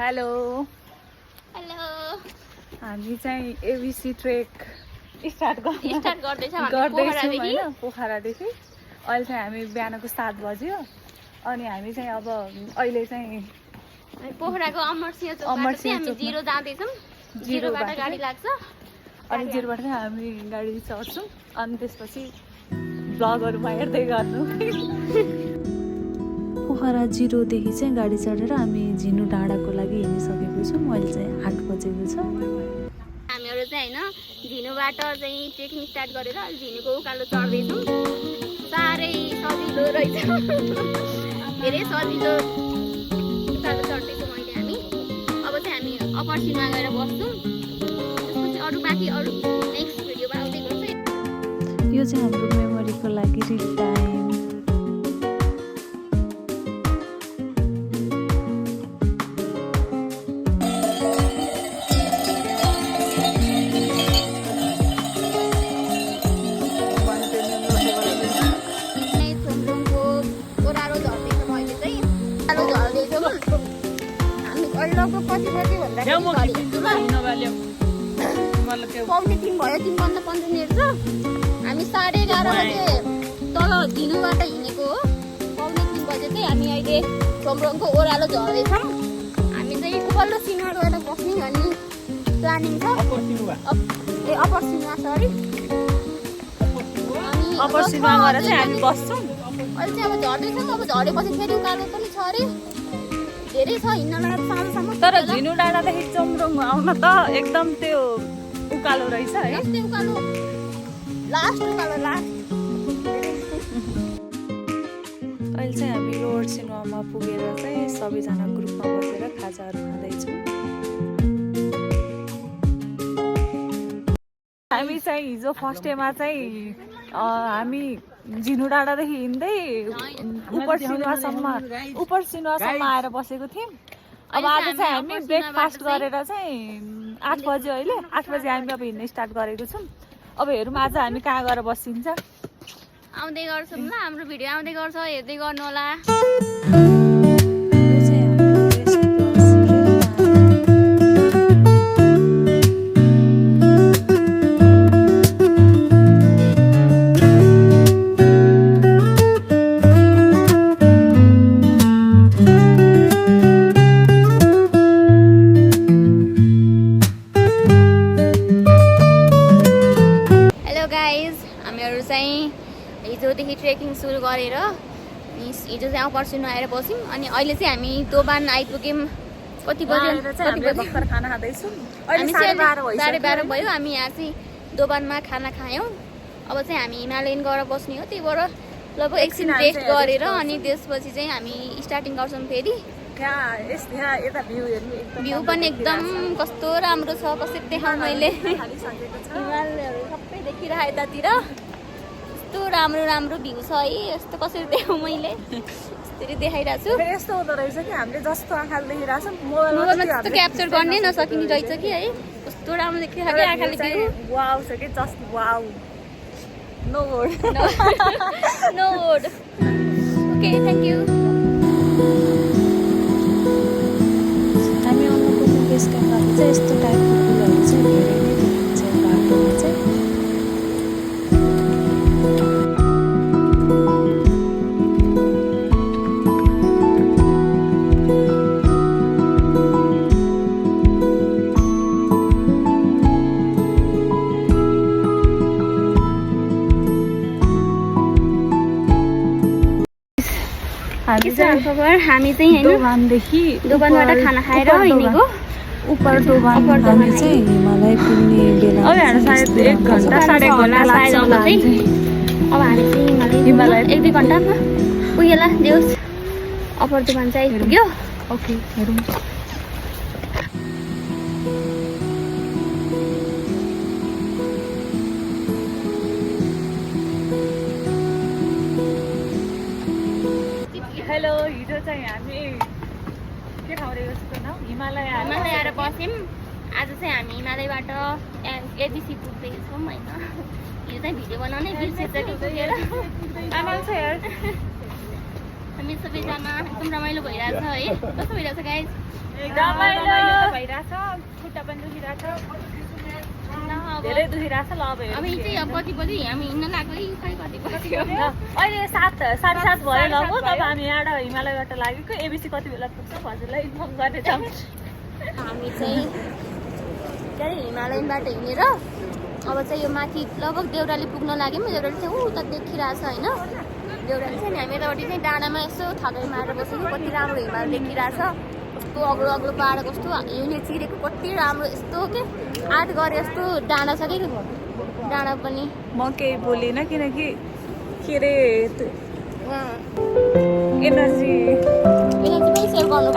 Hello hello हामी चाहिँ ABC trek start गर्दैछौँ होइन पोखरादेखि। अहिले चाहिँ हामी बिहानको 7 बज्यो अनि हामी चाहिँ अब अहिले चाहिँ पोखराको अमरसिंह चोकबाट हामी जिरो जाँदैछौँ। जिरोबाट गाडी लाग्छ अनि जिरोबाट चाहिँ हामी गाडी चढ्छौँ अनि त्यसपछि भ्लगहरूमा हेर्दै गर्नु। पोखरा जिरोदेखि चाहिँ गाडी चढेर हामी झिनु डाँडाको लागि हिँडिसकेको छौँ। अहिले चाहिँ 8 बजेको छ। हामीहरू चाहिँ होइन झिनुबाट चाहिँ ट्रेकिङ स्टार्ट गरेर झिनुको उकालो चढ्दैछौँ। साह्रै सजिलो रहेछ, धेरै सजिलो उकालो चढ्दैछौँ अहिले हामी। अब चाहिँ हामी अप्पर सिनमा गएर बस्छौँ। त्यसपछि अरू बाँकी अरू नेक्स्ट भिडियोमा आउँदै गर्छ। यो चाहिँ हाम्रो मेमोरीको लागि रिल टाइम। पाउने 3 भयो, 3:15 मिनट छ। हामी 11:30 बजे तल झिनुबाट हिँडेको हो। पाउने 3 बजे चाहिँ हामी अहिले सोमरङको ओह्रालो झर्दैछौँ। हामी चाहिँ उपल्लो सिनमा गएर बस्ने भन्ने प्लानिङ छ। Upper cinema sorry upper cinema गएर चाहिँ हामी बस्छौँ। अहिले चाहिँ अब झर्दैछौँ। अब झरेपछि फेरि उकालो पनि छ अरे, धेरै छ हिँड्नलाई साँझसम्म। तर झिनु डाँडादेखि चोमरङ आउन त एकदम त्यो उकालो रहेछ है। यस्तै उकालो, लास्ट उकालो लास्ट। अहिले चाहिँ हामी लोवर सिनेमामा पुगेर चाहिँ सबैजना ग्रुपमा बसेर खाजाहरू खाँदैछौँ। हामी चाहिँ हिजो फर्स्ट डेमा चाहिँ हामी झिनु डाँडादेखि हिँड्दै उपर सिनेमासम्म आएर बसेको थियौँ। अब आज चाहिँ हामी ब्रेकफास्ट गरेर चाहिँ 8 बज्यो अहिले। 8 बजे हामी अब हिँड्न स्टार्ट गरेको छौँ। अब हेरौँ आज हामी कहाँ गएर बसिन्छ। आउँदै गर्छौँ ल, हाम्रो भिडियो आउँदै गर्छ, हेर्दै गर्नु होला। हिजोदेखि ट्रेकिङ सुरु गरेर हिजो चाहिँ अप्पर सिनमा आएर बस्यौँ अनि अहिले चाहिँ हामी दोबान आइपुग्यौँ। कति बजी खाना खाँदैछौँ। हामी 12:30 भयो। हामी यहाँ चाहिँ दोबानमा खाना खायौँ। अब चाहिँ हामी हिमालयन गएर बस्ने हो। त्यही भएर लगभग एकछिन रेस्ट गरेर अनि त्यसपछि चाहिँ हामी स्टार्टिङ गर्छौँ फेरि। भ्यू पनि एकदम कस्तो राम्रो छ, कसरी देखाउँ मैले। हिमालयहरू सबै देखिरहेको यतातिर यस्तो राम्रो राम्रो भ्यू छ है। यस्तो कसरी देखाउँ मैले, यसरी देखाइरहेको छु। यस्तो हुँदो रहेछ कि हामीले जस्तो आँखाले देखिरहेको छ मोबाइलमा त्यस्तो क्याप्चर गर्नै नसकिने रहेछ कि है। कस्तो राम्रो देखिरहेको कि आँखाले भ्यू। वाउ छ कि just wow, no word no word. Okay, thank you. हामी आउनुको बेस क्याम्पबाट चाहिँ यस्तो टाइपको फुलहरू चाहिँ धेरै नै देखिन्छ बाटोमा चाहिँ। हामी चाहिँ दोबानबाट खाना खाएर हिँडेको उपर दोबान हामी चाहिँ हिमालय पुग्ने बेला अब हामी सायद 1 घन्टा 1.5 घन्टा लाग्छ। अब हामी चाहिँ हिमालय 1-2 घन्टामा पुगेला देउस। अप्पर दोबान चाहिँ आइपुग्यो। ओके, हेरौँ। हेलो, हिजो चाहिँ हामी के ठाउँ रहेको छ नाम हिमालय आएर बस्यौँ। आज चाहिँ हामी हिमालयबाट एबिसी पुग्दैछौँ होइन। हिजो चाहिँ भिडियो बनाउनै बिर्सेछ कि पुगेर। हामी सबैजना एकदम रमाइलो भइरहेछ है कस्तो भइरहेछ गाइस रमाइलो भइरहेछ खुट्टा पनि दुखिरहेछ धेरै दुखिरहेछ ल अब अब यही चाहिँ अब कति बजी हामी हिँड्न लाग्यो खै कति बजी हो अहिले 7:30 भयो लगभग अब हामी यहाँ हिमालयबाट लागेको एबिसी कति बेला पुग्छ हजुरलाई इन्फर्म गर्नेछौँ हामी चाहिँ के अरे हिमालयनबाट हिँडेर अब चाहिँ यो माथि लगभग देउराली पुग्न लाग्यौँ देउराली चाहिँ उता देखिरहेछ होइन देउराली चाहिँ हामी यतापट्टि चाहिँ डाँडामा यसो थकाइ मारेर बसेको कति राम्रो हिमाल देखिरहेछ कस्तो अग्लो अग्लो पाहाड कस्तो हिउँले चिरेको कति राम्रो यस्तो के आर्ट गरे जस्तो डाँडा छ कि डाँडा पनि म केही बोलिनँ किनकि के अरे एनर्जी पनि सेभ गर्नु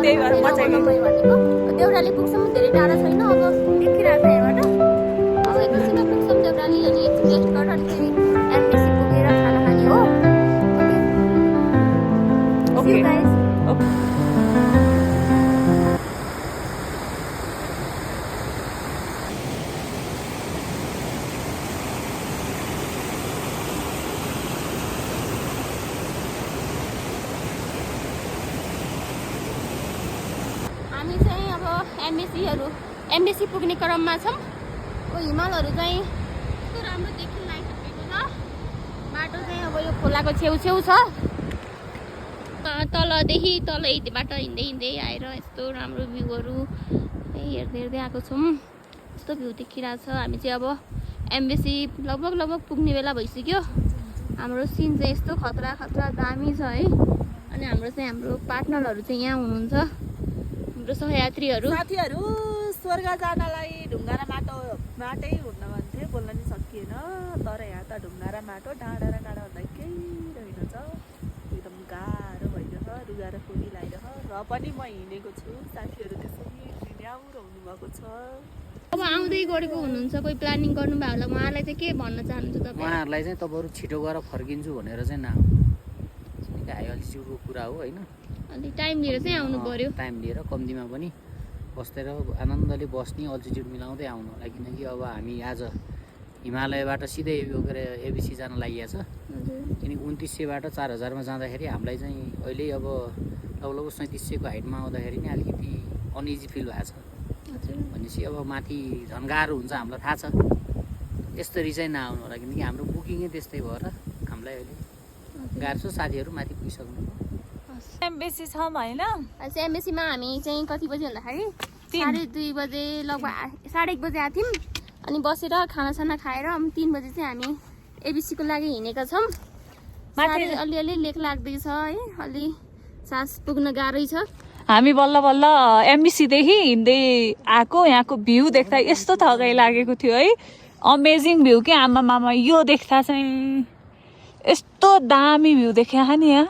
त्यही भएर म चाहिँ भनेको देउराली पुग्छौँ धेरै टाढा छैन अब देखिरहेको छ यहाँबाट अब एकैछिनमा पुग्छौँ देउराली अनि रेस्ट गरेर अनि फेरि एमबिसी पुगेर खाना खाने हो ओके हामी चाहिँ अब एमबिसी पुग्ने क्रममा छौँ हिमालहरू चाहिँ कस्तो राम्रो देखिन लागिसकेको छ बाटो चाहिँ अब यो खोलाको छेउछेउ छ तलदेखि तल यतिबाट हिँड्दै हिँड्दै आएर यस्तो राम्रो भ्यूहरू हेर्दै हेर्दै आएको छौँ यस्तो भ्यू देखिरहेछ हामी चाहिँ अब एमबिसी लगभग पुग्ने बेला भइसक्यो हाम्रो सिन चाहिँ यस्तो खतरा दामी छ है अनि हाम्रो पार्टनरहरू चाहिँ यहाँ हुनुहुन्छ हाम्रो सहयात्रीहरू साथीहरू स्वर्ग जानलाई ढुङ्गा र माटै हुन्न भन्थे बोल्न नि सकिएन तर यहाँ त ढुङ्गा र माटो डाँडा र काँडा भन्दा केही रहेनछ एकदम गाह्रो भइरह रुगा र खोली लगाइरह र पनि म हिँडेको छु साथीहरू त्यसरी न्याउरो हुनुभएको छ अब आउँदै गरेको हुनुहुन्छ कोही प्लानिङ गर्नुभयो होला उहाँलाई चाहिँ के भन्न चाहनुहुन्छ तपाईँ उहाँहरूलाई चाहिँ तपाईँहरू छिटो गएर फर्किन्छु भनेर चाहिँ नआउनु आइअल्छिको कुरा हो होइन अलिक टाइम लिएर चाहिँ आउनु पर्यो टाइम लिएर कम्तीमा पनि बस्दै आनन्दले बस्ने अल्टिट्युड मिलाउँदै आउनु होला किनकि अब हामी आज हिमालयबाट सिधै एबिसी जान लागिएको छ किनकि 2900बाट 4000मा जाँदाखेरि हामीलाई चाहिँ अहिले अब लगभग 3700को हाइटमा आउँदाखेरि नि अलिकति अनइजी फिल भएको छ भनेपछि अब माथि झन् गाह्रो हुन्छ हामीलाई थाहा छ त्यसरी चाहिँ नआउनु होला किनकि हाम्रो बुकिङै त्यस्तै भएर हामीलाई अहिले गाह्रो छ साथीहरू माथि पुगिसक्नु एमबिसी छौँ होइन एमबिसीमा हामी चाहिँ कति बजी भन्दाखेरि 2:30 बजे लगभग 1:30 बजे आएको थियौँ अनि बसेर खानासाना खाएर 3 बजी चाहिँ हामी एबिसीको लागि हिँडेका छौँ अलिअलि लेक लाग्दैछ है अलि सास पुग्न गाह्रै छ हामी बल्ल बल्ल एमबिसीदेखि हिँड्दै आएको यहाँको भ्यू देख्दा यस्तो थकाइ लागेको थियो है अमेजिङ भ्यू के आमामामा यो देख्दा चाहिँ यस्तो दामी भ्यू देख्या नि यहाँ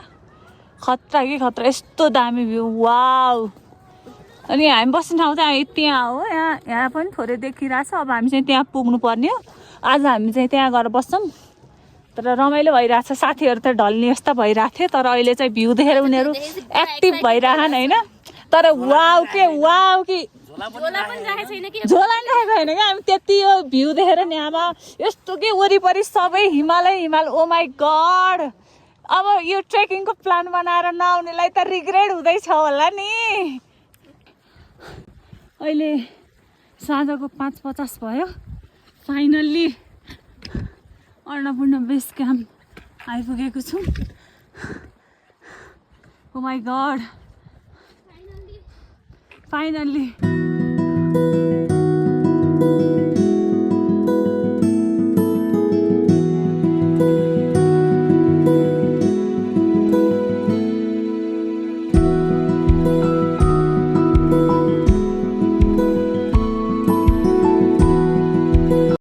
खतरा कि खतरा यस्तो दामी भ्यू वाउ अनि हामी बस्ने ठाउँ चाहिँ त्यहाँ हो यहाँ पनि थोरै देखिरहेछ अब हामी चाहिँ त्यहाँ पुग्नु पर्ने हो आज हामी चाहिँ त्यहाँ गएर बस्छौँ तर रमाइलो भइरहेछ साथीहरू त ढल्ने जस्तो भइरहेको थियो तर अहिले चाहिँ भ्यू देखेर उनीहरू एक्टिभ भइरहन् होइन तर वाउ कि झोला पनि राखेको होइन क्या हामी त्यति यो भ्यू देखेर नि आमा यस्तो कि वरिपरि सबै हिमाल ओ माई गड अब यो ट्रेकिङको प्लान बनाएर नआउनेलाई त रिग्रेट हुँदैछ होला नि अहिले साँझको 5:50 भयो फाइनल्ली अन्नपूर्ण बेस क्याम्प आइपुगेको छु ओ माई गड फाइनल्ली